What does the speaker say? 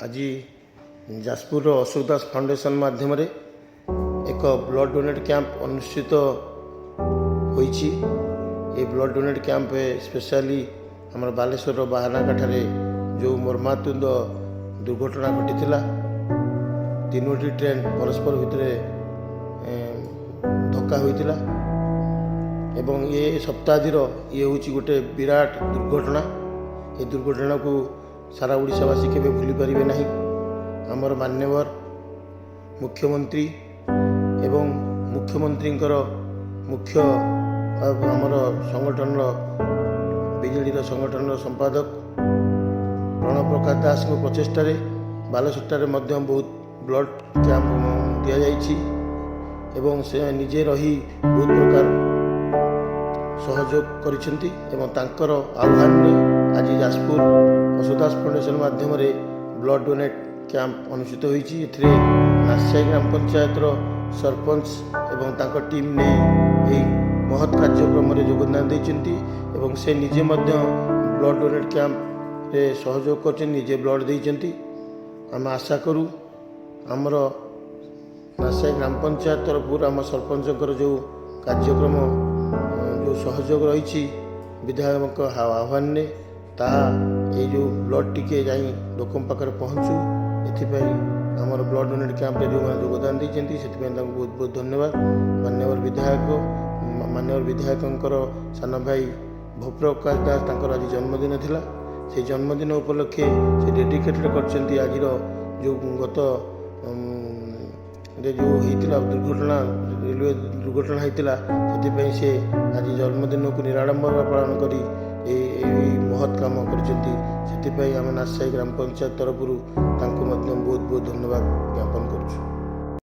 ଆଜି ଯାଜପୁରର ଅଶୋକ ଦାସ ଫାଉଣ୍ଡେସନ ମାଧ୍ୟମରେ ଏକ ବ୍ଲଡ଼ ଡୋନେଟ୍ କ୍ୟାମ୍ପ ଅନୁଷ୍ଠିତ ହୋଇଛି। ଏ ବ୍ଲଡ଼ ଡୋନେଟ୍ କ୍ୟାମ୍ପ ସ୍ପେଶାଲି ଆମର ବାଲେଶ୍ୱରର ବାହାନାଗାଠାରେ ଯେଉଁ ମର୍ମାନ୍ତୁଦ ଦୁର୍ଘଟଣା ଘଟିଥିଲା, ତିନୋଟି ଟ୍ରେନ୍ ପରସ୍ପର ଭିତରେ ଧକ୍କା ହୋଇଥିଲା ଏବଂ ଏ ଶତାବ୍ଦୀର ଇଏ ହେଉଛି ଗୋଟେ ବିରାଟ ଦୁର୍ଘଟଣା। ଏ ଦୁର୍ଘଟଣାକୁ ସାରା ଓଡ଼ିଶାବାସୀ କେବେ ଭୁଲି ପାରିବେ ନାହିଁ। ଆମର ମାନ୍ୟବର ମୁଖ୍ୟମନ୍ତ୍ରୀ ଏବଂ ମୁଖ୍ୟମନ୍ତ୍ରୀଙ୍କର ମୁଖ୍ୟ ଆମର ସଂଗଠନର, ବିଜେଡ଼ିର ସଂଗଠନର ସମ୍ପାଦକ ପ୍ରଣବ ପ୍ରକାଶ ଦାସଙ୍କ ପ୍ରଚେଷ୍ଟାରେ ବାଲେଶ୍ୱରଠାରେ ମଧ୍ୟ ବହୁତ ବ୍ଲଡ଼ କ୍ୟାମ୍ପ ଦିଆଯାଇଛି ଏବଂ ସେ ନିଜେ ରହି ବହୁତ ପ୍ରକାର ସହଯୋଗ କରିଛନ୍ତି ଏବଂ ତାଙ୍କର ଆହ୍ୱାନରେ ଆଜି ଯାଜପୁର ଅଶୋକ ଦାସ ଫାଉଣ୍ଡେସନ ମାଧ୍ୟମରେ ବ୍ଲଡ଼ ଡୋନେଟ୍ କ୍ୟାମ୍ପ ଅନୁଷ୍ଠିତ ହୋଇଛି। ଏଥିରେ ନାସିଆ ଗ୍ରାମ ପଞ୍ଚାୟତର ସରପଞ୍ଚ ଏବଂ ତାଙ୍କ ଟିମ୍ ନେଇ ଏହି ମହତ୍ କାର୍ଯ୍ୟକ୍ରମରେ ଯୋଗଦାନ ଦେଇଛନ୍ତି ଏବଂ ସେ ନିଜେ ମଧ୍ୟ ବ୍ଲଡ଼ ଡୋନେଟ୍ କ୍ୟାମ୍ପରେ ସହଯୋଗ କରିଛନ୍ତି, ନିଜେ ବ୍ଲଡ଼ ଦେଇଛନ୍ତି। ଆମେ ଆଶା କରୁ, ଆମର ନାସିଆ ଗ୍ରାମ ପଞ୍ଚାୟତ ତରଫରୁ ଆମ ସରପଞ୍ଚଙ୍କର ଯେଉଁ କାର୍ଯ୍ୟକ୍ରମ, ଯେଉଁ ସହଯୋଗ ରହିଛି ବିଧାୟକଙ୍କ ଆହ୍ୱାନରେ, ତାହା ଏଇ ଯେଉଁ ବ୍ଲଡ଼ ଟିକେ ଯାଇ ଲୋକଙ୍କ ପାଖରେ ପହଞ୍ଚୁ, ଏଥିପାଇଁ ଆମର ବ୍ଲଡ଼ ଡୋନେଟ୍ କ୍ୟାମ୍ପରେ ଯେଉଁମାନେ ଯୋଗଦାନ ଦେଇଛନ୍ତି, ସେଥିପାଇଁ ତାଙ୍କୁ ବହୁତ ବହୁତ ଧନ୍ୟବାଦ। ମାନ୍ୟବର ବିଧାୟକଙ୍କର ସାନ ଭାଇ ଭବପ୍ରକାଶ ଦାସ, ତାଙ୍କର ଆଜି ଜନ୍ମଦିନ ଥିଲା। ସେଇ ଜନ୍ମଦିନ ଉପଲକ୍ଷେ ସେ ଡେଡିକେଟେଡ଼ କରିଛନ୍ତି ଆଜିର ଯେଉଁ ଗତ ରେ ଯେଉଁ ହେଇଥିଲା ଦୁର୍ଘଟଣା, ରେଲୱେ ଦୁର୍ଘଟଣା ହେଇଥିଲା, ସେଥିପାଇଁ ସେ ଆଜି ଜନ୍ମଦିନକୁ ନିରାଡ଼ମ୍ବର ପାଳନ କରି ଏଇ ମହତ୍ କାମ କରିଛନ୍ତି। ସେଥିପାଇଁ ଆମେ ନାସାଇ ଗ୍ରାମ ପଞ୍ଚାୟତ ତରଫରୁ ତାଙ୍କୁ ମଧ୍ୟ ବହୁତ ବହୁତ ଧନ୍ୟବାଦ ଜ୍ଞାପନ କରୁଛୁ।